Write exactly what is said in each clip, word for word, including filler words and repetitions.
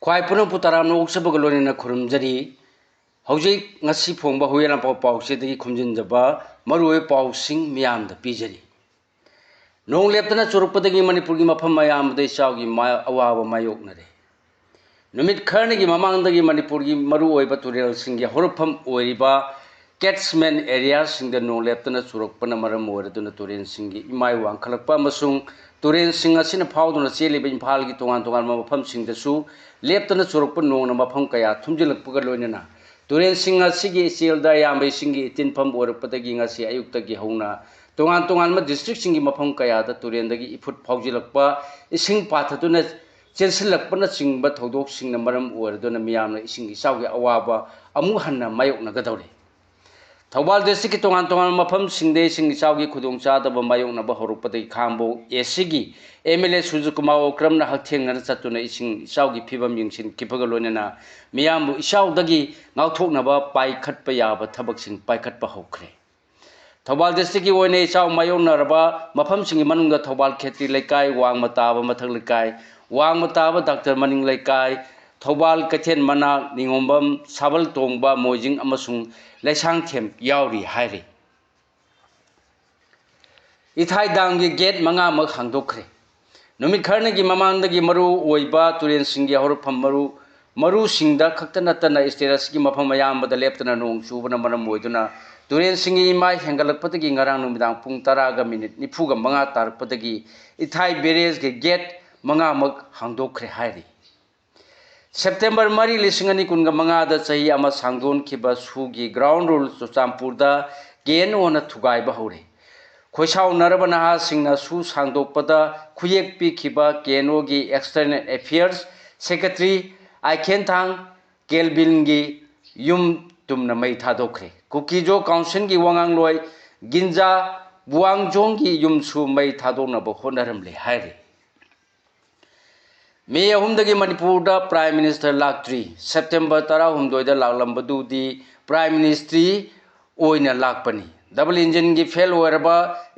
ꯈ꯭ꯋꯥꯏ ꯄꯨꯝꯅꯃꯛꯄꯨ ꯇꯔꯥꯝꯅ ꯑꯣꯛꯆꯕꯒ ꯂꯣꯏꯅꯅ ꯈꯨꯔꯨꯝꯖꯔꯤ꯫ ꯍꯧꯖꯤꯛ ꯉꯁꯤ ꯐꯣꯡꯕ ꯍꯨꯏꯌꯦꯟ ꯂꯥꯟꯄꯥꯎ ꯄꯥꯎꯆꯦꯗꯒꯤ ꯈꯣꯝꯖꯤꯟꯖꯕ ꯃꯔꯨꯑꯣꯏꯕ ꯄꯥꯎꯁꯤꯡ ꯃꯤꯌꯥꯝꯗ ꯄꯤꯖꯔꯤ꯫ ꯅꯣꯡ ꯂꯦꯞꯇꯅ ꯆꯨꯔꯛꯄꯗꯒꯤ ꯃꯅꯤꯄꯨꯔꯒꯤ ꯃꯐꯝ ꯑꯌꯥꯝꯕꯗ ꯏꯆꯥꯎꯒꯤ ꯃꯥ-, ꯑꯋꯥꯕ ꯃꯥꯌꯣꯛꯅꯔꯦ꯫ ꯅꯨꯃꯤꯠ ꯈꯔꯅꯤꯒꯤ ꯃꯃꯥꯡꯗꯒꯤ ꯃꯅꯤꯄꯨꯔꯒꯤ ꯃꯔꯨꯑꯣꯏꯕ ꯇꯨꯔꯦꯜꯁꯤꯡꯒꯤ ꯍꯧꯔꯛꯐꯝ ꯑꯣꯏꯔꯤꯕ catchment areaꯁꯤꯡꯗ ꯅꯣꯡ ꯂꯦꯞꯇꯅ ꯆꯨꯔꯛꯄꯅ ꯃꯔꯝ ꯑꯣꯏꯔꯗꯨꯅ ꯇꯨꯔꯦꯜꯁꯤꯡꯒꯤ ꯏꯃꯥꯏ ꯋꯥꯡꯈꯠꯂꯛꯄ ꯑꯃꯁꯨꯡ ꯇꯨꯔꯦꯜꯁꯤꯡ ꯑꯁꯤꯅ ꯐꯥꯎꯗꯨꯅ ꯆꯦꯜꯂꯤꯕ ꯏꯝꯐꯥꯜꯒꯤ ꯇꯣꯉꯥꯟ ꯇꯣꯉꯥꯟꯕ ꯃꯐꯝꯁꯤꯡꯗꯁꯨ ꯂꯦꯞꯇꯅ ꯆꯨꯔꯛꯄ ꯅꯣꯡꯅ ꯃꯐꯝ ꯀꯌꯥ ꯊꯨꯝꯖꯤꯜꯂꯛꯄꯒ ꯂꯣꯏꯅꯅ ꯇꯨꯔꯦꯜꯁꯤꯡ ꯑꯁꯤꯒꯤ ꯏꯆꯦꯜꯗ ꯑꯌꯥꯝꯕ ꯏꯁꯤꯡꯒꯤ ꯏꯇꯤꯟꯐꯝ ꯑꯣꯏꯔꯛꯄꯗꯒꯤ ꯉꯁꯤ ꯑꯌꯨꯛꯇꯒꯤ ꯍꯧꯅ ꯇꯣꯉꯥꯟ ꯇꯣꯉꯥꯟꯕ districtꯁꯤꯡꯒꯤ ꯃꯐꯝ ꯀꯌꯥꯗ ꯇꯨꯔꯦꯜꯗꯒꯤ ꯏꯐꯨꯠ ꯐꯥꯎꯖꯤꯜꯂꯛꯄ, ꯏꯁꯤꯡ ꯄꯥꯊꯗꯨꯅ ꯆꯦꯟꯁꯤꯜꯂꯛꯄꯅꯆꯤꯡꯕ ꯊꯧꯗꯣꯛꯁꯤꯡꯅ ꯃꯔꯝ ꯑꯣꯏꯔꯗꯨꯅ ꯃꯤꯌꯥꯝꯅ ꯏꯁꯤꯡ ꯏꯆꯥꯎꯒꯤ ꯑꯋꯥꯕ ꯑꯃꯨꯛ ꯍꯟꯅ ꯃꯥꯌꯣꯛꯅꯒꯗꯧꯔꯤ꯫ ꯊꯧꯕꯥꯜ districtꯀꯤ ꯇꯣꯉꯥꯟ ꯇꯣꯉꯥꯟꯕ ꯃꯐꯝꯁꯤꯡꯗ ꯏꯁꯤꯡ ꯏꯆꯥꯎꯒꯤ ꯈꯨꯗꯣꯡꯆꯥꯗꯕ ꯃꯥꯌꯣꯛꯅꯕ ꯍꯧꯔꯛꯄꯗꯒꯤ ꯈꯥꯉꯕꯣꯛ ACꯒꯤ MLA ꯁꯨꯔꯖꯀꯨꯃꯥꯔ ꯑꯣꯀ꯭ꯔꯝꯅ ꯍꯛꯊꯦꯡꯅꯅ ꯆꯠꯇꯨꯅ ꯏꯁꯤꯡ ꯏꯆꯥꯎꯒꯤ ꯐꯤꯕꯝ ꯌꯦꯡꯁꯤꯟꯈꯤꯕꯒ ꯂꯣꯏꯅꯅ ꯃꯤꯌꯥꯝꯕꯨ ꯏꯆꯥꯎꯗꯒꯤ ꯉꯥꯛꯊꯣꯛꯅꯕ ꯄꯥꯏꯈꯠꯄ ꯌꯥꯕ ꯊꯕꯛꯁꯤꯡ ꯄꯥꯏꯈꯠꯄ ꯍꯧꯈ꯭ꯔꯦ꯫ ꯊꯧꯕꯥꯜ districtꯀꯤ ꯑꯣꯏꯅ ꯏꯆꯥꯎ ꯃꯥꯌꯣꯛꯅꯔꯕ ꯃꯐꯝꯁꯤꯡꯒꯤ ꯃꯅꯨꯡꯗ ꯊꯧꯕꯥꯜ ꯈꯦꯇ꯭ꯔꯤ ꯂꯩꯀꯥꯏ, ꯋꯥꯡꯃ ꯇꯥꯕ ꯃꯊꯛ ꯂꯩꯀꯥꯏ, ꯋꯥꯡꯃ ꯇꯥꯕ ꯗꯥꯛꯇꯔ ꯃꯅꯤꯡ ꯂꯩꯀꯥꯏ, ꯊꯧꯕꯥꯜ ꯀꯩꯊꯦꯜ ꯃꯅꯥꯛ, ꯅꯤꯉꯣꯝꯕꯝ, ꯁꯥꯕꯜ ꯇꯣꯡꯕ, ꯃꯣꯏꯖꯤꯡ ꯑꯃꯁꯨꯡ ꯂꯩꯁꯥꯡꯊꯦꯝ ꯌꯥꯎꯔꯤ ꯍꯥꯏꯔꯤ꯫ ꯏꯊꯥꯏ damꯒꯤ gate ꯃꯉꯥꯃꯛ ꯍꯥꯡꯗꯣꯛꯈ꯭ꯔꯦ꯫ ꯅꯨꯃꯤꯠ ꯈꯔꯅꯤꯒꯤ ꯃꯃꯥꯡꯗꯒꯤ ꯃꯔꯨ ꯑꯣꯏꯕ ꯇꯨꯔꯦꯜꯁꯤꯡꯒꯤ ꯍꯧꯔꯛꯐꯝ ꯃꯔꯨ, ꯃꯔꯨꯁꯤꯡꯗ ꯈꯛꯇ ꯅꯠꯇꯅ state ꯑꯁꯤꯒꯤ ꯃꯐꯝ ꯑꯌꯥꯝꯕꯗ ꯂꯦꯞꯇꯅ ꯅꯣꯡ ꯆꯨꯕꯅ ꯃꯔꯝ ꯑꯣꯏꯗꯨꯅ ꯇꯨꯔꯦꯜꯁꯤꯡꯒꯤ ꯏꯃꯥꯏ ꯍꯦꯟꯒꯠꯂꯛꯄꯗꯒꯤ ꯉꯔꯥꯡ ꯅꯨꯃꯤꯗꯥꯡ ꯄꯨꯡ ꯇꯔꯥꯒ minute ꯅꯤꯐꯨꯒ ꯃꯉꯥ ꯇꯥꯔꯛꯄꯗꯒꯤ ꯏꯊꯥꯏ barrageꯀꯤ gate ꯃꯉꯥꯃꯛ ꯍꯥꯡꯗꯣꯛꯈ꯭ꯔꯦ ꯍꯥꯏꯔꯤ꯫ September ꯃꯔꯤ, ꯂꯤꯁꯤꯡ ꯑꯅꯤ ꯀꯨꯟꯒ ꯃꯉꯥꯗ ꯆꯍꯤ ꯑꯃ ꯁꯥꯡꯗꯣꯟꯈꯤꯕ ꯁꯨꯒꯤ ground rule ꯆꯨꯔꯆꯥꯟꯄꯨꯔꯗ KNOꯅ ꯊꯨꯒꯥꯏꯕ ꯍꯧꯔꯦ꯫ ꯈꯣꯏꯁꯥꯎꯅꯔꯕ ꯅꯍꯥꯁꯤꯡꯅ ꯁꯨ ꯁꯥꯡꯗꯣꯛꯄꯗ ꯈꯨꯌꯦꯛ ꯄꯤꯈꯤꯕ KNOꯒꯤ External Affairs Secretary ꯑꯥꯏꯈꯦꯟꯊꯥꯡ ꯀꯦꯜꯕꯤꯟꯒꯤ ꯌꯨꯝ ꯇꯨꯝꯅ ꯃꯩ ꯊꯥꯗꯣꯛꯈ꯭ꯔꯦ꯫ ꯀꯨꯀꯤꯖꯣ councilꯒꯤ ꯋꯥꯉꯥꯡꯂꯣꯏ ꯒꯤꯟꯖꯥ ꯕꯨꯋꯥꯡꯖꯣꯡꯒꯤ ꯌꯨꯝꯁꯨ ꯃꯩ ꯊꯥꯗꯣꯛꯅꯕ ꯍꯣꯠꯅꯔꯝꯂꯦ ꯍꯥꯏꯔꯤ꯫ May ꯑꯍꯨꯝꯗꯒꯤ ꯃꯅꯤꯄꯨꯔꯗ Prime Minister ꯂꯥꯛꯇ꯭ꯔꯤ꯫ September ꯇꯔꯥꯍꯨꯝꯗꯣꯏꯗ ꯂꯥꯛꯂꯝꯕꯗꯨꯗꯤ Prime Ministry ꯑꯣꯏꯅ ꯂꯥꯛꯄꯅꯤ꯫ ꯗꯕꯜ ꯏꯟꯖꯤꯟꯒꯤ ꯐꯦꯜ ꯑꯣꯏꯔꯕ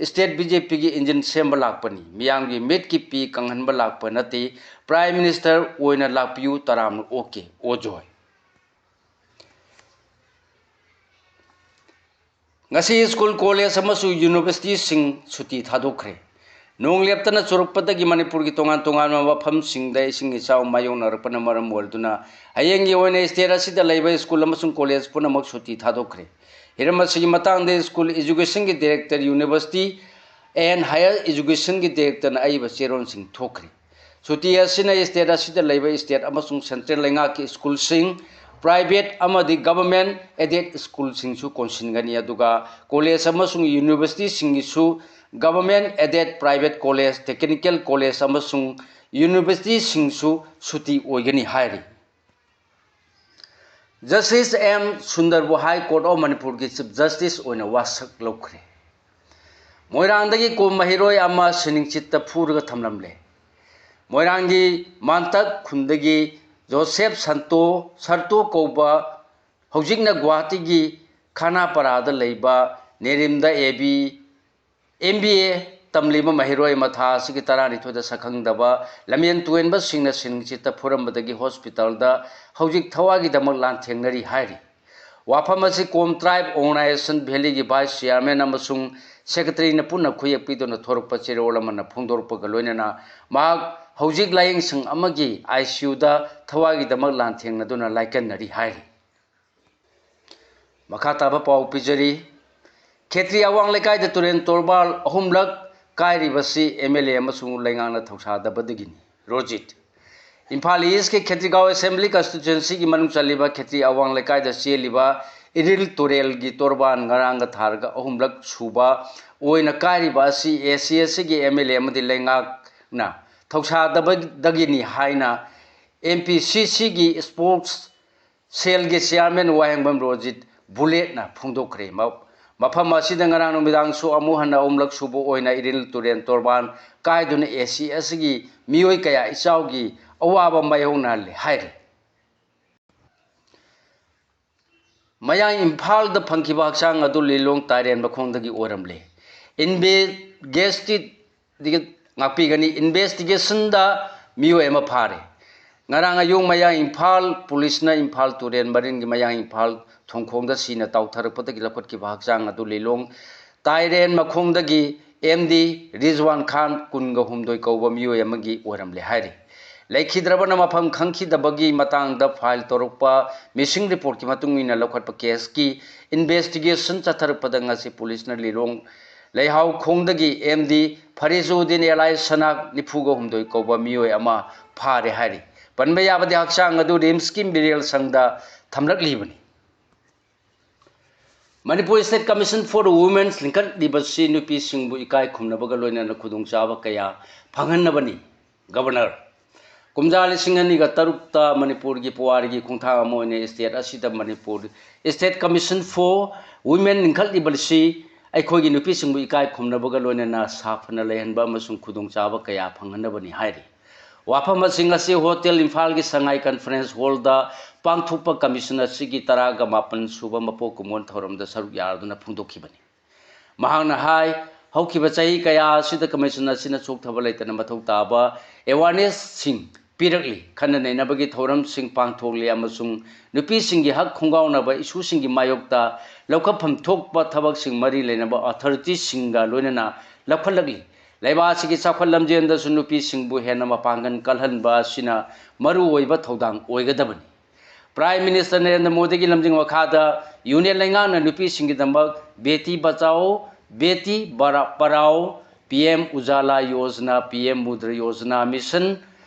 ꯁ꯭ꯇꯦꯠ ꯕꯤ ꯖꯦ ꯄꯤꯒꯤ ꯏꯟꯖꯤꯟ ꯁꯦꯝꯕ ꯂꯥꯛꯄꯅꯤ꯫ ꯃꯤꯌꯥꯝꯒꯤ ꯃꯤꯠꯀꯤ ꯄꯤ ꯀꯪꯍꯟꯕ ꯂꯥꯛꯄ ꯅꯠꯇꯦ꯫ ꯄ꯭ꯔꯥꯏꯝ ꯃꯤꯅꯤꯁꯇꯔ ꯑꯣꯏꯅ ꯂꯥꯛꯄꯤꯌꯨ꯫ ꯇꯔꯥꯝꯅ ꯑꯣꯛꯀꯦ꯫ ꯑꯣ ꯖꯣꯏ꯫ ꯉꯁꯤ ꯁ꯭ꯀꯨꯜ, ꯀꯣꯂꯦꯖ ꯑꯃꯁꯨꯡ ꯌꯨꯅꯤꯚꯔꯁꯤꯇꯤꯁꯤꯡ ꯁꯨꯇꯤ ꯊꯥꯗꯣꯛꯈ꯭ꯔꯦ꯫ ꯅꯣꯡ ꯂꯦꯞꯇꯅ ꯆꯨꯔꯛꯄꯗꯒꯤ ꯃꯅꯤꯄꯨꯔꯒꯤ ꯇꯣꯉꯥꯟ ꯇꯣꯉꯥꯟꯕ ꯃꯐꯝꯁꯤꯡꯗ ꯏꯁꯤꯡ ꯏꯆꯥꯎ ꯃꯥꯌꯣꯛꯅꯔꯛꯄꯅ ꯃꯔꯝ ꯑꯣꯏꯗꯨꯅ ꯍꯌꯦꯡꯒꯤ ꯑꯣꯏꯅ ꯁ꯭ꯇꯦꯠ ꯑꯁꯤꯗ ꯂꯩꯕ ꯁ꯭ꯀꯨꯜ ꯑꯃꯁꯨꯡ ꯀꯣꯂꯦꯖ ꯄꯨꯝꯅꯃꯛ ꯁꯨꯇꯤ ꯊꯥꯗꯣꯛꯈ꯭ꯔꯦ꯫ ꯍꯤꯔꯝ ꯑꯁꯤꯒꯤ ꯃꯇꯥꯡꯗ ꯁ꯭ꯀꯨꯜ ꯏꯖꯨꯀꯦꯁꯟꯒꯤ ꯗꯤꯔꯦꯛꯇꯔ, ꯌꯨꯅꯤꯚꯔꯁꯤꯇꯤ ꯑꯦꯟ ꯍꯥꯌꯔ ꯏꯖꯨꯀꯦꯁꯟꯒꯤ ꯗꯤꯔꯦꯛꯇꯔꯅ ꯑꯏꯕ ꯆꯦꯔꯣꯜꯁꯤꯡ ꯊꯣꯛꯈ꯭ꯔꯦ꯫ ꯁꯨꯇꯤ ꯑꯁꯤꯅ ꯁ꯭ꯇꯦꯠ ꯑꯁꯤꯗ ꯂꯩꯕ ꯁ꯭ꯇꯦꯠ ꯑꯃꯁꯨꯡ ꯁꯦꯟꯇ꯭ꯔꯦꯜ ꯂꯩꯉꯥꯛꯀꯤ ꯁ꯭ꯀꯨꯜꯁꯤꯡ, ꯄ꯭ꯔꯥꯏꯚꯦꯠ ꯑꯃꯗꯤ ꯒꯚꯔꯟꯃꯦꯟꯠ ꯑꯦꯗꯦꯗ ꯁ꯭ꯀꯨꯜꯁꯤꯡꯁꯨ ꯀꯣꯟꯁꯤꯟꯒꯅꯤ, ꯑꯗꯨꯒ ꯀꯣꯂꯦꯖ ꯑꯃꯁꯨꯡ ꯌꯨꯅꯤꯚꯔꯁꯤꯇꯤꯁꯤꯡꯒꯤꯁꯨ government aided, private college, technical college ꯑꯃꯁꯨꯡ ꯌꯨꯅꯤꯚꯔꯁꯤꯇꯤꯁꯤꯡꯁꯨ ꯁꯨꯇꯤ ꯑꯣꯏꯒꯅꯤ ꯍꯥꯏꯔꯤ꯫ ꯖꯁꯇꯤꯁ ꯑꯦꯝ ꯁꯨꯟꯗꯔꯕꯨ ꯍꯥꯏ ꯀꯣꯔꯠ ꯑꯣꯐ ꯃꯅꯤꯄꯨꯔꯒꯤ ꯆꯤꯐ ꯖꯁꯇꯤꯁ ꯑꯣꯏꯅ ꯋꯥꯁꯛ ꯂꯧꯈ꯭ꯔꯦ꯫ ꯃꯣꯏꯔꯥꯡꯗꯒꯤ ꯀꯣꯝ ꯃꯍꯩꯔꯣꯏ ꯑꯃ ꯁꯤꯅꯤꯡꯆꯤꯠꯇ ꯐꯨꯔꯒ ꯊꯝꯂꯝꯂꯦ꯫ ꯃꯣꯏꯔꯥꯡꯒꯤ ꯃꯥꯟꯇꯛ ꯈꯨꯟꯗꯒꯤ ꯖꯣꯁꯦꯐ ꯁꯟꯇꯣ, ꯁꯔꯇꯣ ꯀꯧꯕ, ꯍꯧꯖꯤꯛꯅ ꯒꯨꯋꯥꯍꯥꯇꯤꯒꯤ ꯈꯥꯅꯥꯄꯥꯔꯥꯗ ꯂꯩꯕ ꯅꯦꯔꯤꯝꯗ A B M B A ꯇꯝꯂꯤꯕ ꯃꯍꯩꯔꯣꯏ ꯑꯃ ꯊꯥ ꯑꯁꯤꯒꯤ ꯇꯔꯥꯅꯤꯊꯣꯏꯗ ꯁꯛꯈꯪꯗꯕ ꯂꯝꯌꯦꯟ ꯇꯨꯍꯦꯟꯕꯁꯤꯡꯅ ꯁꯤꯅꯤꯡꯆꯤꯠꯇ ꯐꯨꯔꯝꯕꯗꯒꯤ ꯍꯣꯁꯄꯤꯇꯥꯜꯗ ꯍꯧꯖꯤꯛ ꯊꯋꯥꯏꯒꯤꯗꯃꯛ ꯂꯥꯟꯊꯦꯡꯅꯔꯤ ꯍꯥꯏꯔꯤ꯫ ꯋꯥꯐꯝ ꯑꯁꯤ ꯀꯣꯝ ꯇ꯭ꯔꯥꯏꯕ ꯑꯣꯔꯒꯅꯥꯏꯖꯦꯁꯟ ꯚꯦꯂꯤꯒꯤ ꯚꯥꯏꯁ ꯆꯤꯌꯥꯔꯃꯦꯟ ꯑꯃꯁꯨꯡ ꯁꯦꯀ꯭ꯔꯦꯇꯔꯤꯅ ꯄꯨꯟꯅ ꯈꯨꯌꯦꯛ ꯄꯤꯗꯨꯅ ꯊꯣꯔꯛꯄ ꯆꯦꯔꯣꯜ ꯑꯃꯅ ꯐꯣꯡꯗꯣꯔꯛꯄꯒ ꯂꯣꯏꯅꯅ ꯃꯍꯥꯛ ꯍꯧꯖꯤꯛ ꯂꯥꯌꯦꯡꯁꯪ ꯑꯃꯒꯤ ꯑꯥꯏ ꯁꯤ ꯌꯨꯗ ꯊꯋꯥꯏꯒꯤꯗꯃꯛ ꯂꯥꯟꯊꯦꯡꯅꯗꯨꯅ ꯂꯥꯏꯀꯠꯅꯔꯤ ꯍꯥꯏꯔꯤ꯫ ꯃꯈꯥ ꯇꯥꯕ ꯄꯥꯎ ꯄꯤꯖꯔꯤ꯫ ꯈꯦꯇ꯭ꯔꯤ ꯑꯋꯥꯡ ꯂꯩꯀꯥꯏꯗ ꯇꯨꯔꯦꯟ ꯇꯣꯔꯕꯥꯟ ꯑꯍꯨꯝꯂꯛ ꯀꯥꯏꯔꯤꯕꯁꯤ ꯑꯦꯝ ꯑꯦꯜ ꯑꯦ ꯑꯃꯁꯨꯡ ꯂꯩꯉꯥꯛꯅ ꯊꯧꯁꯥꯗꯕꯗꯒꯤꯅꯤ꯫ ꯔꯣꯖꯤꯠ꯫ ꯏꯝꯐꯥꯜ ꯏꯁꯀꯤ ꯈꯦꯇ꯭ꯔꯤꯒꯥꯎ ꯑꯦꯁꯦꯝꯕ꯭ꯂꯤ ꯀꯟꯁꯇꯤꯇ꯭ꯋꯦꯟꯁꯤꯒꯤ ꯃꯅꯨꯡ ꯆꯜꯂꯤꯕ ꯈꯦꯇ꯭ꯔꯤ ꯑꯋꯥꯡ ꯂꯩꯀꯥꯏꯗ ꯆꯦꯜꯂꯤꯕ ꯏꯔꯤꯜ ꯇꯨꯔꯦꯜꯒꯤ ꯇꯣꯔꯕꯥꯟ ꯉꯔꯥꯡꯒ ꯊꯥꯔꯒ ꯑꯍꯨꯝꯂꯛ ꯁꯨꯕ ꯑꯣꯏꯅ ꯀꯥꯏꯔꯤꯕ ꯑꯁꯤ ꯑꯦ ꯁꯤ ꯑꯦꯁ ꯁꯤꯒꯤ ꯑꯦꯝ ꯑꯦꯜ ꯑꯦ ꯑꯃꯗꯤ ꯂꯩꯉꯥꯛꯅ ꯊꯧꯁꯥꯗꯕꯗꯒꯤꯅꯤ ꯍꯥꯏꯅ ꯑꯦꯝ ꯄꯤ ꯁꯤ ꯁꯤꯒꯤ ꯁ꯭ꯄꯣꯔꯠꯁ ꯁꯦꯜꯒꯤ ꯆꯤꯌꯥꯔꯃꯦꯟ ꯋꯥꯍꯦꯡꯕꯝ ꯔꯣꯖꯤꯠ ꯕꯨꯂꯦꯠꯅ ꯐꯣꯡꯗꯣꯛꯈ꯭ꯔꯦ꯫ ꯃ-, ꯃꯐꯝ ꯑꯁꯤꯗ ꯉꯔꯥꯡ ꯅꯨꯃꯤꯗꯥꯡꯁꯨ ꯑꯃꯨꯛ ꯍꯟꯅ ꯑꯍꯨꯝꯂꯛ ꯁꯨꯕ ꯑꯣꯏꯅ ꯏꯔꯤꯜ ꯇꯨꯔꯦꯜ ꯇꯣꯔꯕꯥꯟ ꯀꯥꯏꯗꯨꯅ ꯑꯦ ꯁꯤ ꯑꯦꯁ ꯁꯤꯒꯤ ꯃꯤꯑꯣꯏ ꯀꯌꯥ ꯏꯆꯥꯎꯒꯤ ꯑꯋꯥꯕ ꯃꯥꯌꯣꯛꯅꯍꯜꯂꯦ ꯍꯥꯏꯔꯤ꯫ ꯃꯌꯥꯡ ꯏꯝꯐꯥꯜꯗ ꯐꯪꯈꯤꯕ ꯍꯛꯆꯥꯡ ꯑꯗꯨ ꯂꯤꯂꯣꯡ ꯇꯥꯏꯔꯦꯟ ꯃꯈꯣꯡꯗꯒꯤ ꯑꯣꯏꯔꯝꯂꯦ꯫ ꯏꯟꯚꯦꯁꯇꯤꯒꯦꯁꯟꯗ ꯃꯤꯑꯣꯏ ꯑꯃ ꯐꯥꯔꯦ꯫ ꯉꯔꯥꯡ ꯑꯌꯨꯛ ꯃꯌꯥꯡ ꯏꯝꯐꯥꯜ ꯄꯨꯂꯤꯁꯅ ꯏꯝꯐꯥꯜ ꯇꯨꯔꯦꯜ ꯃꯔꯤꯟꯒꯤ ꯃꯌꯥꯡ ꯏꯝꯐꯥꯜ ꯊꯣꯡꯈꯣꯡꯗ ꯁꯤꯅ ꯇꯥꯎꯊꯔꯛꯄꯗꯒꯤ ꯂꯧꯈꯠꯈꯤꯕ ꯍꯛꯆꯥꯡ ꯑꯗꯨ ꯂꯤꯂꯣꯡ ꯇꯥꯏꯔꯦꯟ ꯃꯈꯣꯡꯗꯒꯤ ꯑꯦꯝ ꯗꯤ ꯔꯤꯖꯋꯥꯟ ꯈꯥꯟ, ꯀꯨꯟꯒ ꯍꯨꯝꯗꯣꯏ ꯀꯧꯕ ꯃꯤꯑꯣꯏ ꯑꯃꯒꯤ ꯑꯣꯏꯔꯝꯂꯦ ꯍꯥꯏꯔꯤ꯫ ꯂꯩꯈꯤꯗ꯭ꯔꯕꯅ ꯃꯐꯝ ꯈꯪꯈꯤꯗꯕꯒꯤ ꯃꯇꯥꯡꯗ ꯐꯥꯏꯜ ꯇꯧꯔꯛꯄ ꯃꯤꯁꯤꯡ ꯔꯤꯄꯣꯔꯠꯀꯤ ꯃꯇꯨꯡ ꯏꯟꯅ ꯂꯧꯈꯠꯄ ꯀꯦꯁꯀꯤ ꯏꯟꯚꯦꯁꯇꯤꯒꯦꯁꯟ ꯆꯠꯊꯔꯛꯄꯗ ꯉꯁꯤ ꯄꯨꯂꯤꯁꯅ ꯂꯤꯂꯣꯡ ꯂꯩꯍꯥꯎꯈꯣꯡꯗꯒꯤ ꯑꯦꯝ ꯗꯤ ꯐꯔꯤꯖꯨꯗꯤꯟ ꯑꯦꯂꯥꯏꯁ ꯁꯅꯥꯛ, ꯅꯤꯐꯨꯒ ꯍꯨꯝꯗꯣꯏ ꯀꯧꯕ ꯃꯤꯑꯣꯏ ꯑꯃ ꯐꯥꯔꯦ ꯍꯥꯏꯔꯤ꯫ ꯄꯟꯕ ꯌꯥꯕꯗꯤ ꯍꯛꯆꯥꯡ ꯑꯗꯨ ꯔꯤꯝꯁꯀꯤ ꯃꯤꯔꯦꯜ ꯁꯪꯗ ꯊꯝꯂꯛꯂꯤꯕꯅꯤ꯫ Manipur State Commission for Women ꯂꯤꯡꯈꯠꯂꯤꯕꯁꯤ ꯅꯨꯄꯤꯁꯤꯡꯕꯨ ꯏꯀꯥꯏ ꯈꯨꯝꯅꯕꯒ ꯂꯣꯏꯅꯅ ꯈꯨꯗꯣꯡꯆꯥꯕ ꯀꯌꯥ ꯐꯪꯍꯟꯅꯕꯅꯤ꯫ ꯒꯕꯔꯅꯔ꯫ ꯀꯨꯝꯖꯥ ꯂꯤꯁꯤꯡ ꯑꯅꯤꯒ ꯇꯔꯨꯛꯇ ꯃꯅꯤꯄꯨꯔꯒꯤ ꯄꯨꯋꯥꯔꯤꯒꯤ ꯈꯣꯡꯊꯥꯡ ꯑꯃ ꯑꯣꯏꯅ state ꯑꯁꯤꯗ Manipur State Commission for Women ꯂꯤꯡꯈꯠꯂꯤꯕꯁꯤ ꯑꯩꯈꯣꯏꯒꯤ ꯅꯨꯄꯤꯁꯤꯡꯕꯨ ꯏꯀꯥꯏ ꯈꯨꯝꯅꯕꯒ ꯂꯣꯏꯅꯅ ꯁꯥꯐꯅ ꯂꯩꯍꯟꯕ ꯑꯃꯁꯨꯡ ꯈꯨꯗꯣꯡꯆꯥꯕ ꯀꯌꯥ ꯐꯪꯍꯟꯅꯕꯅꯤ ꯍꯥꯏꯔꯤ꯫ ꯋꯥꯐꯝ ꯑꯁꯤ ꯉꯁꯤ ꯍꯣꯇꯦꯜ ꯏꯝꯐꯥꯜꯒꯤ ꯁꯉꯥꯏ conference hallꯗ ꯄꯥꯡꯊꯣꯛꯄ commission ꯑꯁꯤꯒꯤ ꯇꯔꯥꯒ ꯃꯥꯄꯟ ꯁꯨꯕ ꯃꯄꯣꯛ ꯀꯨꯝꯑꯣꯟ ꯊꯧꯔꯝꯗ ꯁꯔꯨꯛ ꯌꯥꯗꯨꯅ ꯐꯣꯡꯗꯣꯛꯈꯤꯕꯅꯤ꯫ ꯃꯍꯥꯛꯅ ꯍꯥꯏ, ꯍꯧꯈꯤꯕ ꯆꯍꯤ ꯀꯌꯥ ꯑꯁꯤꯗ commission ꯑꯁꯤꯅ ꯆꯣꯛꯊꯕ ꯂꯩꯇꯅ ꯃꯊꯧ ꯇꯥꯕ awarenessꯁꯤꯡ ꯄꯤꯔꯛꯂꯤ, ꯈꯟꯅ ꯅꯩꯅꯕꯒꯤ ꯊꯧꯔꯝꯁꯤꯡ ꯄꯥꯡꯊꯣꯛꯂꯤ ꯑꯃꯁꯨꯡ ꯅꯨꯄꯤꯁꯤꯡꯒꯤ ꯍꯛ ꯈꯣꯡꯒꯥꯎꯅꯕ issueꯁꯤꯡꯒꯤ ꯃꯥꯌꯣꯛꯇ ꯂꯧꯈꯠꯐꯝ ꯊꯣꯛꯄ ꯊꯕꯛꯁꯤꯡ ꯃꯔꯤ ꯂꯩꯅꯕ authorityꯁꯤꯡꯒ ꯂꯣꯏꯅꯅ ꯂꯧꯈꯠꯂꯛꯂꯤ꯫ ꯂꯩꯕꯥꯛ ꯑꯁꯤꯒꯤ ꯆꯥꯎꯈꯠ ꯂꯝꯖꯦꯜꯗꯁꯨ ꯅꯨꯄꯤꯁꯤꯡꯕꯨ ꯍꯦꯟꯅ ꯃꯄꯥꯡꯒꯜ ꯀꯜꯍꯟꯕ ꯑꯁꯤꯅ ꯃꯔꯨꯑꯣꯏꯕ ꯊꯧꯗꯥꯡ ꯑꯣꯏꯒꯗꯕꯅꯤ꯫ Prime Minister ꯅꯔꯦꯟꯗ꯭ꯔ ꯃꯣꯗꯤꯒꯤ ꯂꯝꯖꯤꯡ ꯃꯈꯥꯗ Union ꯂꯩꯉꯥꯛꯅ ꯅꯨꯄꯤꯁꯤꯡꯒꯤꯗꯃꯛ ꯕꯦꯇꯤ ꯕꯆꯥꯎ, ꯕꯦꯇꯤ ꯕꯔꯥ-, Padhao, P M Ujjwala Yojana, P M Mudra Yojana, mission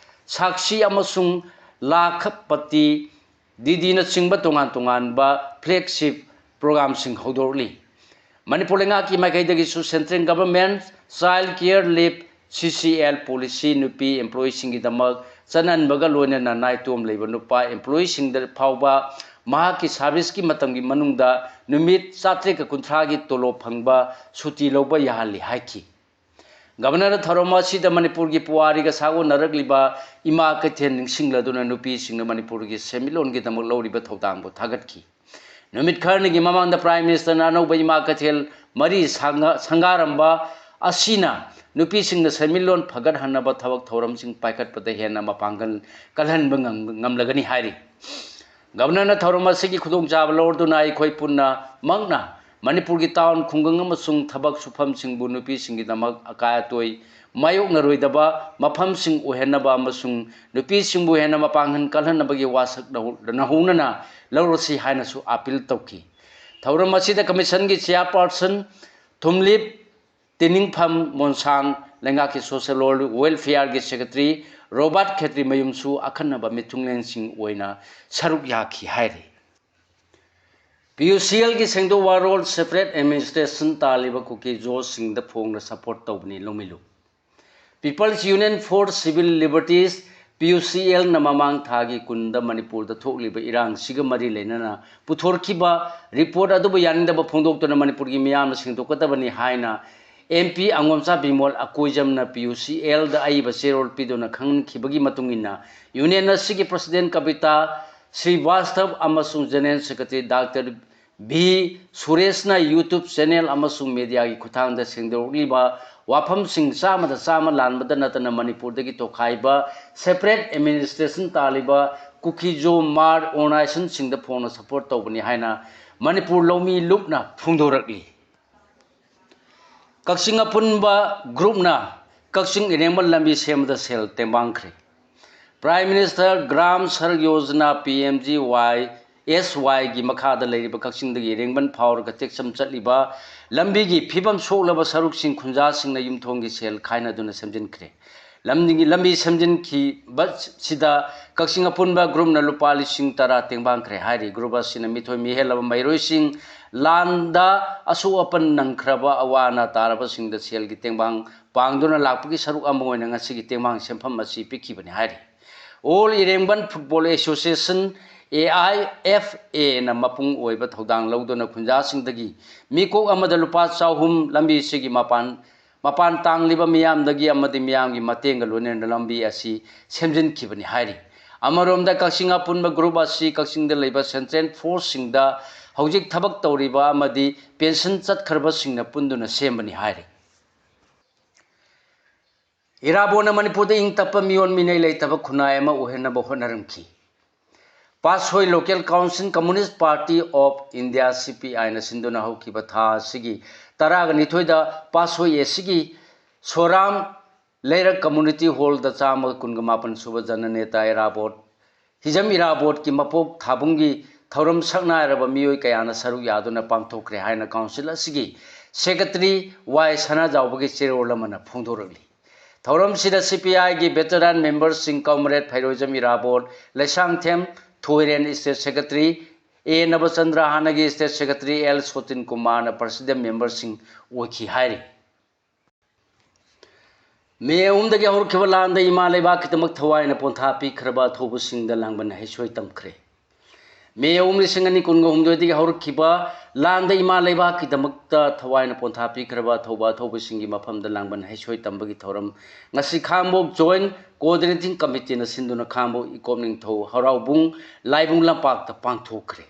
Shakti ꯑꯃꯁꯨꯡ ꯂꯥꯈꯄꯇꯤ ꯗꯤꯗꯤꯅꯆꯤꯡꯕ ꯇꯣꯉꯥꯟ ꯇꯣꯉꯥꯟꯕ flagship programmeꯁꯤꯡ ꯍꯧꯗꯣꯔꯛꯂꯤ꯫ ꯃꯅꯤꯄꯨꯔ ꯂꯩꯉꯥꯛꯀꯤ ꯃꯥꯏꯀꯩꯗꯒꯤꯁꯨ Central Government Child Care Leave, C C L policy ꯅꯨꯄꯤ employeeꯁꯤꯡꯒꯤꯗꯃꯛ ꯆꯠꯅꯍꯟꯕꯒ ꯂꯣꯏꯅꯅ ꯅꯥꯏꯇꯣꯝ ꯂꯩꯕ ꯅꯨꯄꯥ employeeꯁꯤꯡꯗ ꯐꯥꯎꯕ ꯃꯍꯥꯛꯀꯤ serviceꯀꯤ ꯃꯇꯝꯒꯤ ꯃꯅꯨꯡꯗ ꯅꯨꯃꯤꯠ ꯆꯥꯇ꯭ꯔꯦꯠꯀ ꯀꯨꯟꯊ꯭ꯔꯥꯒꯤ ꯇꯣꯂꯣꯞ ꯐꯪꯕ ꯁꯨꯇꯤ ꯂꯧꯕ ꯌꯥꯍꯜꯂꯤ ꯍꯥꯏꯈꯤ꯫ ꯒꯕꯔꯅꯔꯅ ꯊꯧꯔꯝ ꯑꯁꯤꯗ ꯃꯅꯤꯄꯨꯔꯒꯤ ꯄꯨꯋꯥꯔꯤꯒ ꯁꯥꯒꯣꯟꯅꯔꯛꯂꯤꯕ ꯏꯃꯥ ꯀꯩꯊꯦꯜ ꯅꯤꯡꯁꯤꯡꯂꯗꯨꯅ ꯅꯨꯄꯤꯁꯤꯡꯅ ꯃꯅꯤꯄꯨꯔꯒꯤ ꯁꯦꯟꯃꯤꯠꯂꯣꯟꯒꯤꯗꯃꯛ ꯂꯧꯔꯤꯕ ꯊꯧꯗꯥꯡꯕꯨ ꯊꯥꯒꯠꯈꯤ꯫ ꯅꯨꯃꯤꯠ ꯈꯔꯅꯤꯒꯤ ꯃꯃꯥꯡꯗ Prime Ministerꯅ ꯑꯅꯧꯕ ꯏꯃꯥ ꯀꯩꯊꯦꯜ ꯃꯔꯤ ꯁꯪꯒꯥ-, ꯁꯪꯒꯥꯔꯝꯕ ꯑꯁꯤꯅ ꯅꯨꯄꯤꯁꯤꯡꯅ ꯁꯦꯟꯃꯤꯠꯂꯣꯟ ꯐꯒꯠꯍꯟꯅꯕ ꯊꯕꯛ ꯊꯧꯔꯝꯁꯤꯡ ꯄꯥꯏꯈꯠꯄꯗ ꯍꯦꯟꯅ ꯃꯄꯥꯡꯒꯜ ꯀꯜꯍꯟꯕ ꯉꯝ-, ꯉꯝꯂꯒꯅꯤ ꯍꯥꯏꯔꯤ꯫ Governorꯅ ꯊꯧꯔꯝ ꯑꯁꯤꯒꯤ ꯈꯨꯗꯣꯡꯆꯥꯕ ꯂꯧꯔꯗꯨꯅ ꯑꯩꯈꯣꯏ ꯄꯨꯟꯅꯃꯛꯅ ꯃꯅꯤꯄꯨꯔꯒꯤ town, ꯈꯨꯡꯒꯪ ꯑꯃꯁꯨꯡ ꯊꯕꯛ ꯁꯨꯐꯝꯁꯤꯡꯕꯨ ꯅꯨꯄꯤꯁꯤꯡꯒꯤꯗꯃꯛ ꯑꯀꯥꯏ ꯑꯇꯣꯏ ꯃꯥꯌꯣꯛꯅꯔꯣꯏꯗꯕ ꯃꯐꯝꯁꯤꯡ ꯑꯣꯏꯍꯟꯅꯕ ꯑꯃꯁꯨꯡ ꯅꯨꯄꯤꯁꯤꯡꯕꯨ ꯍꯦꯟꯅ ꯃꯄꯥꯡꯒꯜ ꯀꯜꯍꯟꯅꯕꯒꯤ ꯋꯥꯁꯛ ꯅꯧ-, ꯅꯧꯍꯧꯅꯅ ꯂꯧꯔꯁꯤ ꯍꯥꯏꯅꯁꯨ appeal ꯇꯧꯈꯤ꯫ ꯊꯧꯔꯝ ꯑꯁꯤꯗ Commissionꯒꯤ Chairperson ꯊꯨꯝꯂꯤꯞ ꯇꯤꯅꯤꯡꯐꯝ ꯃꯣꯟꯁꯥꯡ, ꯂꯩꯉꯥꯛꯀꯤ Social Welfareꯒꯤ Secretary ꯔꯣꯕꯥꯔꯠ ꯈꯦꯇ꯭ꯔꯤꯃꯌꯨꯝꯁꯨ ꯑꯈꯟꯅꯕ ꯃꯤꯊꯨꯡꯂꯦꯟꯁꯤꯡ ꯑꯣꯏꯅ ꯁꯔꯨꯛ ꯌꯥꯈꯤ ꯍꯥꯏꯔꯤ꯫ PUCLꯒꯤ ꯁꯦꯡꯗꯣꯛ ꯋꯥꯔꯣꯜ separate administration ꯇꯥꯜꯂꯤꯕ ꯀꯨꯀꯤꯖꯣꯁꯤꯡꯗ ꯐꯣꯡꯅ support ꯇꯧꯕꯅꯤ ꯂꯧꯃꯤꯂꯨ꯫ People's Union for Civil Liberties, PUCLꯅ ꯃꯃꯥꯡ ꯊꯥꯒꯤ ꯀꯨꯟꯗ ꯃꯅꯤꯄꯨꯔꯗ ꯊꯣꯛꯂꯤꯕ ꯏꯔꯥꯡꯁꯤꯒ ꯃꯔꯤ ꯂꯩꯅꯅ ꯄꯨꯊꯣꯔꯛꯈꯤꯕ report ꯑꯗꯨꯕꯨ ꯌꯥꯅꯤꯡꯗꯕ ꯐꯣꯡꯗꯣꯛꯇꯨꯅ ꯃꯅꯤꯄꯨꯔꯒꯤ ꯃꯤꯌꯥꯝꯅ ꯁꯦꯡꯗꯣꯛꯀꯗꯕꯅꯤ ꯍꯥꯏꯅ MP ꯑꯉꯣꯝꯆꯥ ꯕꯤꯃꯣꯜ ꯑꯀꯣꯏꯖꯝꯅ PUCLꯗ ꯑꯏꯕ ꯆꯦꯔꯣꯜ ꯄꯤꯗꯨꯅ ꯈꯪꯍꯟꯈꯤꯕꯒꯤ ꯃꯇꯨꯡ ꯏꯟꯅ, Union ꯑꯁꯤꯒꯤ President ꯀꯕꯤꯇꯥ ꯁ꯭ꯔꯤꯕꯥꯁꯇꯕ ꯑꯃꯁꯨꯡ General Secretary Doctor ꯚꯤ ꯁꯨꯔꯦꯁꯅ YouTube channel ꯑꯃꯁꯨꯡ mediaꯒꯤ ꯈꯨꯠꯊꯥꯡꯗ ꯁꯦꯡꯗꯣꯛꯂꯤꯕ ꯋꯥꯐꯝꯁꯤꯡ ꯆꯥꯝꯃꯗ ꯆꯥꯝꯃ ꯂꯥꯟꯕꯗ ꯅꯠꯇꯅ ꯃꯅꯤꯄꯨꯔꯗꯒꯤ ꯇꯣꯈꯥꯏꯕ separate administration ꯇꯥꯜꯂꯤꯕ ꯀꯨꯀꯤꯖꯣ ꯃꯥꯔ organisationꯁꯤꯡꯗ ꯐꯣꯡꯅ support ꯇꯧꯕꯅꯤ ꯍꯥꯏꯅ ꯃꯅꯤꯄꯨꯔ ꯂꯧꯃꯤ ꯂꯨꯞꯅ ꯐꯣꯡꯗꯣꯔꯛꯂꯤ꯫ ꯀꯛꯆꯤꯡ ꯑꯄꯨꯟꯕ groupꯅ ꯀꯛꯆꯤꯡ ꯏꯔꯦꯡꯕꯝ ꯂꯝꯕꯤ ꯁꯦꯝꯕꯗ ꯁꯦꯜ ꯇꯦꯡꯕꯥꯡꯈ꯭ꯔꯦ꯫ Prime Minister Gram Sadak Yojana, PMGYSYꯒꯤ ꯃꯈꯥꯗ ꯂꯩꯔꯤꯕ ꯀꯛꯆꯤꯡꯗꯒꯤ ꯏꯔꯦꯡꯕꯝ ꯐꯥꯎꯔꯒ ꯇꯦꯛꯆꯝ ꯆꯠꯂꯤꯕ ꯂꯝꯕꯤꯒꯤ ꯐꯤꯕꯝ ꯁꯣꯛꯂꯕ ꯁꯔꯨꯛꯁꯤꯡ ꯈꯨꯟꯖꯥꯁꯤꯡꯅ ꯌꯨꯝꯊꯣꯡꯒꯤ ꯁꯦꯜ ꯈꯥꯏꯅꯗꯨꯅ ꯁꯦꯝꯖꯤꯟꯈ꯭ꯔꯦ꯫ ꯂꯝꯕꯤꯒꯤ, ꯂꯝꯕꯤ ꯁꯦꯝꯖꯤꯟꯈꯤꯕꯁꯤꯗ ꯀꯛꯆꯤꯡ ꯑꯄꯨꯟꯕ groupꯅ ꯂꯨꯄꯥ ꯂꯤꯁꯤꯡ ꯇꯔꯥ ꯇꯦꯡꯕꯥꯡꯈ꯭ꯔꯦ ꯍꯥꯏꯔꯤ꯫ Group ꯑꯁꯤꯅ ꯃꯤꯊꯣꯏ ꯃꯤꯍꯦꯜꯂꯕ ꯃꯍꯩꯔꯣꯏꯁꯤꯡ, ꯂꯥꯟꯗ ꯑꯁꯣꯛ ꯑꯄꯟ ꯅꯪꯈ꯭ꯔꯕ ꯑꯋꯥ ꯑꯅꯥ ꯇꯥꯔꯕꯁꯤꯡꯗ ꯁꯦꯜꯒꯤ ꯇꯦꯡꯕꯥꯡ ꯄꯥꯡꯗꯨꯅ ꯂꯥꯛꯄꯒꯤ ꯁꯔꯨꯛ ꯑꯃ ꯑꯣꯏꯅ ꯉꯁꯤꯒꯤ ꯇꯦꯡꯕꯥꯡ ꯁꯦꯟꯐꯝ ꯑꯁꯤ ꯄꯤꯈꯤꯕꯅꯤ ꯍꯥꯏꯔꯤ꯫ All Irengban Football Association, AIFAꯅ ꯃꯄꯨꯡ ꯑꯣꯏꯕ ꯊꯧꯗꯥꯡ ꯂꯧꯗꯨꯅ ꯈꯨꯟꯖꯥꯁꯤꯡꯗꯒꯤ ꯃꯤꯀꯣꯛ ꯑꯃꯗ ꯂꯨꯄꯥ ꯆꯍꯨꯝ ꯂꯝꯕꯤꯁꯤꯒꯤ ꯃꯄꯥꯟ, ꯃꯄꯥꯟ ꯇꯥꯡꯂꯤꯕ ꯃꯤꯌꯥꯝꯗꯒꯤ ꯑꯃꯗꯤ ꯃꯤꯌꯥꯝꯒꯤ ꯃꯇꯦꯡꯒ ꯂꯣꯏꯅꯅ ꯂꯝꯕꯤ ꯑꯁꯤ ꯁꯦꯝꯖꯤꯟꯈꯤꯕꯅꯤ ꯍꯥꯏꯔꯤ꯫ ꯑꯃꯔꯣꯝꯗ ꯀꯛꯆꯤꯡ ꯑꯄꯨꯟꯕ group ꯑꯁꯤ ꯀꯛꯆꯤꯡꯗ ꯂꯩꯕ central forceꯁꯤꯡꯗ ꯍꯧꯖꯤꯛ ꯊꯕꯛ ꯇꯧꯔꯤꯕ ꯑꯃꯗꯤ pension ꯆꯠꯈ꯭ꯔꯕꯁꯤꯡꯅ ꯄꯨꯟꯗꯨꯅ ꯁꯦꯝꯕꯅꯤ ꯍꯥꯏꯔꯤ꯫ ꯏꯔꯥꯕꯣꯠꯅ ꯃꯅꯤꯄꯨꯔꯗ ꯏꯪ ꯇꯞꯄ ꯃꯤꯑꯣꯟ ꯃꯤꯅꯩ ꯂꯩꯇꯕ ꯈꯨꯟꯅꯥꯏ ꯑꯃ ꯑꯣꯏꯍꯟꯅꯕ ꯍꯣꯠꯅꯔꯝꯈꯤ꯫ ꯄꯥꯠꯁꯣꯏ Local Council Communist Party of India, C P I ꯅ ꯁꯤꯟꯗꯨꯅ ꯍꯧꯈꯤꯕ ꯊꯥ ꯑꯁꯤꯒꯤ ꯇꯔꯥꯒ ꯅꯤꯊꯣꯏꯗ ꯄꯥꯠꯁꯣꯏ ꯑꯦꯁꯤꯒꯤ ꯁꯣꯔꯥꯝ ꯂꯩꯔꯛ community hallꯗ ꯆꯥꯝꯃꯒ ꯀꯨꯟꯒ ꯃꯥꯄꯟ ꯁꯨꯕ ꯖꯅꯅꯦꯇꯥ ꯏꯔꯥꯕꯣꯠ, ꯍꯤꯖꯝ ꯏꯔꯥꯕꯣꯠꯀꯤ ꯃꯄꯣꯛ ꯊꯥꯕꯨꯡꯒꯤ ꯊꯧꯔꯝ ꯁꯛꯅꯥꯏꯔꯕ ꯃꯤꯑꯣꯏ ꯀꯌꯥꯅ ꯁꯔꯨꯛ ꯌꯥꯗꯨꯅ ꯄꯥꯡꯊꯣꯛꯈ꯭ꯔꯦ ꯍꯥꯏꯅ council ꯑꯁꯤꯒꯤ secretary ꯋꯥꯏ ꯁꯅꯥꯖꯥꯎꯕꯒꯤ ꯆꯦꯔꯣꯜ ꯑꯃꯅ ꯐꯣꯡꯗꯣꯔꯛꯂꯤ꯫ ꯊꯧꯔꯝꯁꯤꯗ C P I ꯒꯤ veteran memberꯁꯤꯡ comrade ꯐꯩꯔꯣꯏꯖꯝ ꯏꯔꯥꯕꯣꯠ, ꯂꯩꯁꯥꯡꯊꯦꯝ ꯊꯣꯏꯔꯦꯟ state secretary, ꯑꯦ ꯅꯕꯆꯟꯗ꯭ꯔ ꯍꯥꯟꯅꯒꯤ state secretary, ꯑꯦꯜ ꯁꯣꯇꯤꯟ ꯀꯨꯃꯥꯔꯅ president memberꯁꯤꯡ ꯑꯣꯏꯈꯤ ꯍꯥꯏꯔꯤ꯫ ꯃꯦ ꯑꯍꯨꯝꯗꯒꯤ ꯍꯧꯔꯛꯈꯤꯕ ꯂꯥꯟꯗ ꯏꯃꯥ ꯂꯩꯕꯥꯛꯀꯤꯗꯃꯛ ꯊꯋꯥꯏꯅ ꯄꯣꯟꯊꯥ ꯄꯤꯈ꯭ꯔꯕ ꯑꯊꯧꯕꯁꯤꯡꯗ ꯂꯥꯡꯕꯟ ꯍꯩꯁꯣꯏ ꯇꯝꯈ꯭ꯔꯦ꯫ ꯃꯦ ꯑꯍꯨꯝ, ꯂꯤꯁꯤꯡ ꯑꯅꯤ ꯀꯨꯟꯒ ꯍꯨꯝꯗꯣꯏꯗꯒꯤ ꯍꯧꯔꯛꯈꯤꯕ ꯂꯥꯟꯗ ꯏꯃꯥ ꯂꯩꯕꯥꯛꯀꯤꯗꯃꯛꯇ ꯊꯋꯥꯏꯅ ꯄꯣꯟꯊꯥ ꯄꯤꯈ꯭ꯔꯕ ꯑꯊꯧꯕ ꯑꯊꯧꯕꯁꯤꯡꯒꯤ ꯃꯐꯝꯗ ꯂꯥꯡꯕꯟ ꯍꯩꯁꯣꯏ ꯇꯝꯕꯒꯤ ꯊꯧꯔꯝ ꯉꯁꯤ ꯈꯥꯡꯉꯕꯣꯛ Joint Coordinating Committeeꯅ ꯁꯤꯟꯗꯨꯅ ꯈꯥꯡꯉꯕꯣꯛ ꯏꯀꯣꯞ ꯅꯤꯡꯊꯧ ꯍꯔꯥꯎꯕꯨꯡ ꯂꯥꯏꯕꯨꯡ ꯂꯝꯄꯥꯛꯇ ꯄꯥꯡꯊꯣꯛꯈ꯭ꯔꯦ꯫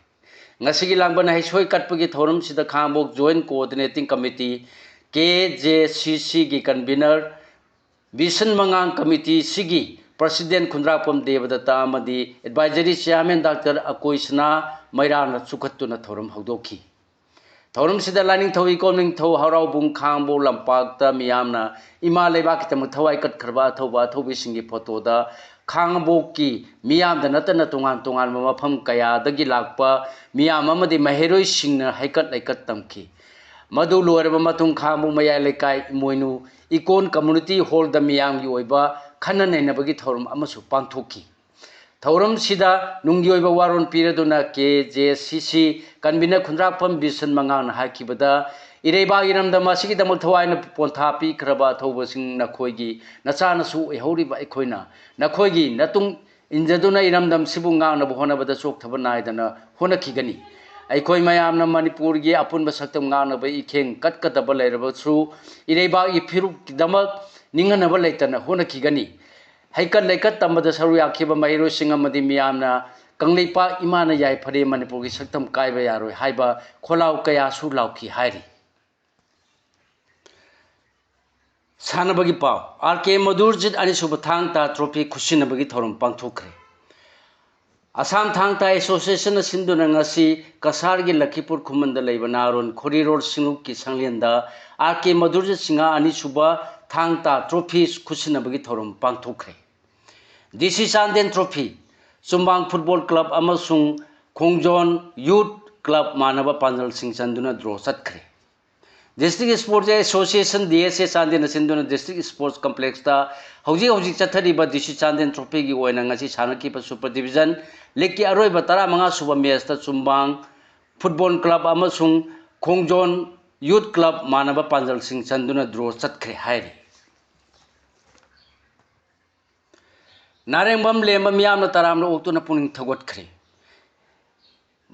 ꯉꯁꯤꯒꯤ ꯂꯥꯡꯕꯟ ꯍꯩꯁꯣꯏ ꯀꯠꯄꯒꯤ ꯊꯧꯔꯝꯁꯤꯗ ꯈꯥꯡꯉꯕꯣꯛ Joint Coordinating Committee, K J C Cꯒꯤ convener, ꯕꯤꯁꯟ ꯃꯉꯥꯡ committeeꯁꯤꯒꯤ president ꯈꯨꯟꯗ꯭ꯔꯥꯛꯄꯝ ꯗꯦꯕꯗꯠꯇ ꯑꯃꯗꯤ advisory chairman ꯗꯥꯛꯇꯔ ꯑꯀꯣꯏꯁꯅꯥ ꯃꯩꯔꯥꯅ ꯆꯨꯈꯠꯇꯨꯅ ꯊꯧꯔꯝ ꯍꯧꯗꯣꯛꯈꯤ꯫ ꯊꯧꯔꯝꯁꯤꯗ ꯂꯥꯏꯅꯤꯡꯊꯧ ꯏꯀꯣꯞ ꯅꯤꯡꯊꯧ ꯍꯔꯥꯎꯕꯨꯡ ꯈꯥꯡꯉꯕꯣꯛ ꯂꯝꯄꯥꯛꯇ ꯃꯤꯌꯥꯝꯅ ꯏꯃꯥ ꯂꯩꯕꯥꯛꯀꯤꯗꯃꯛ ꯊꯋꯥꯏ ꯀꯠꯈ꯭ꯔꯕ ꯑꯊꯧꯕ ꯑꯊꯧꯕꯤꯁꯤꯡꯒꯤ photoꯗ ꯈꯥꯡꯉꯕꯣꯛꯀꯤ ꯃꯤꯌꯥꯝꯗ ꯅꯠꯇꯅ ꯇꯣꯉꯥꯟ ꯇꯣꯉꯥꯟꯕ ꯃꯐꯝ ꯀꯌꯥꯗꯒꯤ ꯂꯥꯛꯄ ꯃꯤꯌꯥꯝ ꯑꯃꯗꯤ ꯃꯍꯩꯔꯣꯏꯁꯤꯡꯅ ꯍꯩꯀꯠ ꯂꯩꯀꯠ ꯇꯝꯈꯤ꯫ ꯃꯗꯨ ꯂꯣꯏꯔꯕ ꯃꯇꯨꯡ ꯈꯥꯡꯉꯕꯣꯛ ꯃꯌꯥꯏ ꯂꯩꯀꯥꯏ ꯏꯃꯣꯏꯅꯨ ꯏꯀꯣꯟ community hallꯗ ꯃꯤꯌꯥꯝꯒꯤ ꯑꯣꯏꯕ ꯈꯟꯅ ꯅꯩꯅꯕꯒꯤ ꯊꯧꯔꯝ ꯑꯃꯁꯨ ꯄꯥꯡꯊꯣꯛꯈꯤ꯫ ꯊꯧꯔꯝꯁꯤꯗ ꯅꯨꯡꯒꯤ ꯑꯣꯏꯕ ꯋꯥꯔꯣꯜ ꯄꯤꯔꯗꯨꯅ K J C C convener ꯈꯨꯟꯗ꯭ꯔꯥꯛꯄꯝ ꯕꯤꯁꯟ ꯃꯉꯥꯡꯅ ꯍꯥꯏꯈꯤꯕꯗ, ꯏꯔꯩꯕꯥꯛ ꯏꯔꯝꯗꯝ ꯑꯁꯤꯒꯤꯗꯃꯛ ꯊꯋꯥꯏꯅ ꯄꯣꯟꯊꯥ ꯄꯤꯈ꯭ꯔꯕ ꯑꯊꯧꯕꯁꯤꯡ, ꯅꯈꯣꯏꯒꯤ ꯅꯆꯥ ꯅꯁꯨ ꯑꯣꯏꯍꯧꯔꯤꯕ ꯑꯩꯈꯣꯏꯅ ꯅꯈꯣꯏꯒꯤ ꯅꯇꯨꯡ ꯏꯟꯖꯗꯨꯅ ꯏꯔꯝꯗꯝꯁꯤꯕꯨ ꯉꯥꯛꯅꯕ ꯍꯣꯠꯅꯕꯗ ꯆꯣꯛꯊꯕ ꯅꯥꯏꯗꯅ ꯍꯣꯠꯅꯈꯤꯒꯅꯤ꯫ ꯑꯩꯈꯣꯏ ꯃꯌꯥꯝꯅ ꯃꯅꯤꯄꯨꯔꯒꯤ ꯑꯄꯨꯟꯕ ꯁꯛꯇꯝ ꯉꯥꯛꯅꯕ ꯏꯈꯦꯡ ꯀꯠꯀꯗꯕ ꯂꯩꯔꯕꯁꯨ, ꯏꯔꯩꯕꯥꯛ ꯏꯐꯨꯔꯨꯞꯀꯤꯗꯃꯛ ꯅꯤꯡꯍꯟꯅꯕ ꯂꯩꯇꯅ ꯍꯣꯠꯅꯈꯤꯒꯅꯤ꯫ ꯍꯩꯀꯠ ꯂꯩꯀꯠ ꯇꯝꯕꯗ ꯁꯔꯨꯛ ꯌꯥꯈꯤꯕ ꯃꯍꯩꯔꯣꯏꯁꯤꯡ ꯑꯃꯗꯤ ꯃꯤꯌꯥꯝꯅ "ꯀꯪꯂꯩꯄꯥꯛ ꯏꯃꯥꯅ ꯌꯥꯏꯐꯔꯦ, ꯃꯅꯤꯄꯨꯔꯒꯤ ꯁꯛꯇꯝ ꯀꯥꯏꯕ ꯌꯥꯔꯣꯏ" ꯍꯥꯏꯕ ꯈꯣꯜꯂꯥꯎ ꯀꯌꯥꯁꯨ ꯂꯥꯎꯈꯤ ꯍꯥꯏꯔꯤ꯫ ꯁꯥꯟꯅꯕꯒꯤ ꯄꯥꯎ꯫ ꯑꯥꯔ ꯀꯦ ꯃꯙꯨꯔꯖꯤꯠ ꯑꯅꯤꯁꯨꯕ ꯊꯥꯡ ꯇꯥ ꯇ꯭ꯔꯣꯐꯤ ꯈꯨꯠꯁꯤꯟꯅꯕꯒꯤ ꯊꯧꯔꯝ ꯄꯥꯡꯊꯣꯛꯈ꯭ꯔꯦ꯫ ꯑꯁꯥꯝ ꯊꯥꯡ ꯇꯥ ꯑꯦꯁꯣꯁꯤꯌꯦꯁꯟꯅ ꯁꯤꯟꯗꯨꯅ ꯉꯁꯤ ꯀꯁꯥꯔꯒꯤ ꯂꯈꯤꯄꯨꯔ ꯈꯨꯃꯟꯗ ꯂꯩꯕ ꯅꯥꯔꯣꯟ ꯈꯣꯔꯤꯔꯣꯔ ꯁꯤꯡꯂꯨꯞꯀꯤ ꯁꯪꯂꯦꯟꯗ ꯑꯥꯔ ꯀꯦ ꯃꯙꯨꯔꯖꯤꯠ ꯁꯤꯡꯍ ꯑꯅꯤꯁꯨꯕ ꯊꯥꯡ ꯇꯥ ꯇ꯭ꯔꯣꯐꯤ ꯈꯨꯠꯁꯤꯟꯅꯕꯒꯤ ꯊꯧꯔꯝ ꯄꯥꯡꯊꯣꯛꯈ꯭ꯔꯦ꯫ D C Chandel trophy. Chumbang football club ꯑꯃꯁꯨꯡ ꯈꯣꯡꯖꯣꯟ ꯌꯨꯠ ꯀ꯭ꯂꯕ ꯃꯥꯟꯅꯕ ꯄꯥꯟꯖꯜꯁꯤꯡ ꯆꯟꯗꯨꯅ ꯗ꯭ꯔꯣ ꯆꯠꯈ꯭ꯔꯦ꯫ District sports association, D S A, ꯆꯥꯟꯗꯦꯜꯅ ꯁꯤꯟꯗꯨꯅ ꯗꯤꯁꯇ꯭ꯔꯤꯛ ꯏꯁꯄꯣꯔꯠꯁ ꯀꯝꯄ꯭ꯂꯦꯛꯁꯇ ꯍꯧꯖꯤꯛ ꯍꯧꯖꯤꯛ ꯆꯠꯊꯔꯤꯕ ꯗꯤ ꯁꯤ ꯆꯥꯟꯗꯦꯜ ꯇ꯭ꯔꯣꯐꯤꯒꯤ ꯑꯣꯏꯅ ꯉꯁꯤ ꯁꯥꯟꯅꯈꯤꯕ ꯁꯨꯄꯔ ꯗꯤꯕꯤꯖꯟ ꯂꯤꯒꯀꯤ ꯑꯔꯣꯏꯕ ꯇꯔꯥꯃꯉꯥ ꯁꯨꯕ ꯃꯦꯆꯇ ꯆꯨꯝꯕꯥꯡ ꯐꯨꯠꯕꯣꯜ ꯀ꯭ꯂꯕ ꯑꯃꯁꯨꯡ ꯈꯣꯡꯖꯣꯟ ꯌꯨꯠ ꯀ꯭ꯂꯕ ꯃꯥꯟꯅꯕ ꯄꯥꯟꯖꯜꯁꯤꯡ ꯆꯟꯗꯨꯅ ꯗ꯭ꯔꯣ ꯆꯠꯈ꯭ꯔꯦ ꯍꯥꯏꯔꯤ꯫ ꯅꯥꯔꯦꯡꯕꯝ ꯂꯦꯝꯕ ꯃꯤꯌꯥꯝꯅ ꯇꯔꯥꯝꯅ ꯑꯣꯛꯇꯨꯅ ꯄꯨꯛꯅꯤꯡ ꯊꯧꯒꯠꯈ꯭ꯔꯦ꯫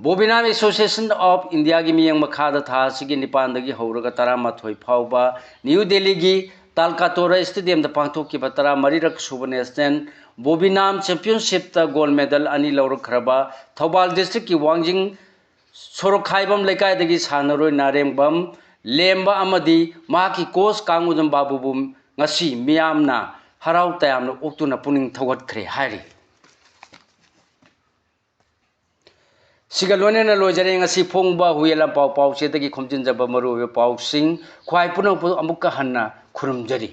ꯕꯣꯕꯤꯅꯥꯝ ꯑꯦꯁꯣꯁꯤꯌꯦꯁꯟ ꯑꯣꯐ ꯏꯟꯗꯤꯌꯥꯒꯤ ꯃꯤꯠꯌꯦꯡ ꯃꯈꯥꯗ ꯊꯥ ꯑꯁꯤꯒꯤ ꯅꯤꯄꯥꯟꯗꯒꯤ ꯍꯧꯔꯒ ꯇꯔꯥꯃꯥꯊꯣꯏ ꯐꯥꯎꯕ ꯅ꯭ꯌꯨ ꯗꯦꯜꯂꯤꯒꯤ ꯇꯥꯜꯀꯥꯇꯣꯔꯥ ꯁ꯭ꯇꯦꯗꯤꯌꯝꯗ ꯄꯥꯡꯊꯣꯛꯈꯤꯕ ꯇꯔꯥꯃꯔꯤꯔꯛ ꯁꯨꯕ ꯅꯦꯁꯅꯦꯜ ꯕꯣꯕꯤꯅꯥꯝ ꯆꯦꯝꯄꯤꯌꯟꯁꯤꯞꯇ ꯒꯣꯜ ꯃꯦꯗꯜ ꯑꯅꯤ ꯂꯧꯔꯛꯈ꯭ꯔꯕ ꯊꯧꯕꯥꯜ ꯗꯤꯁꯇ꯭ꯔꯤꯛꯀꯤ ꯋꯥꯡꯖꯤꯡ ꯁꯣꯔꯣꯛꯈꯥꯏꯕꯝ ꯂꯩꯀꯥꯏꯗꯒꯤ ꯁꯥꯟꯅꯔꯣꯏ ꯅꯥꯔꯦꯡꯕꯝ ꯂꯦꯝꯕ ꯑꯃꯗꯤ ꯃꯍꯥꯛꯀꯤ ꯀꯣꯆ ꯀꯥꯡꯉꯨꯖꯝ ꯕꯥꯕꯨꯕꯨ ꯉꯁꯤ ꯃꯤꯌꯥꯝꯅ ꯍꯔꯥꯎ ꯇꯌꯥꯝꯅ ꯑꯣꯛꯇꯨꯅ ꯄꯨꯛꯅꯤꯡ ꯊꯧꯒꯠꯈ꯭ꯔꯦ ꯍꯥꯏꯔꯤ꯫ ꯁꯤꯒ ꯂꯣꯏꯅꯅ ꯂꯣꯏꯖꯔꯦ ꯉꯁꯤ ꯐꯣꯡꯕ ꯍꯨꯏꯌꯦꯟ ꯂꯥꯟꯄꯥꯎ ꯄꯥꯎꯆꯦꯗꯒꯤ ꯈꯣꯝꯖꯤꯟꯖꯕ ꯃꯔꯨꯑꯣꯏꯕ ꯄꯥꯎꯁꯤꯡ꯫ ꯈ꯭ꯋꯥꯏ ꯄꯨꯝꯅꯃꯛꯄꯨ ꯑꯃꯨꯛꯀ ꯍꯟꯅ ꯈꯨꯔꯨꯝꯖꯔꯤ꯫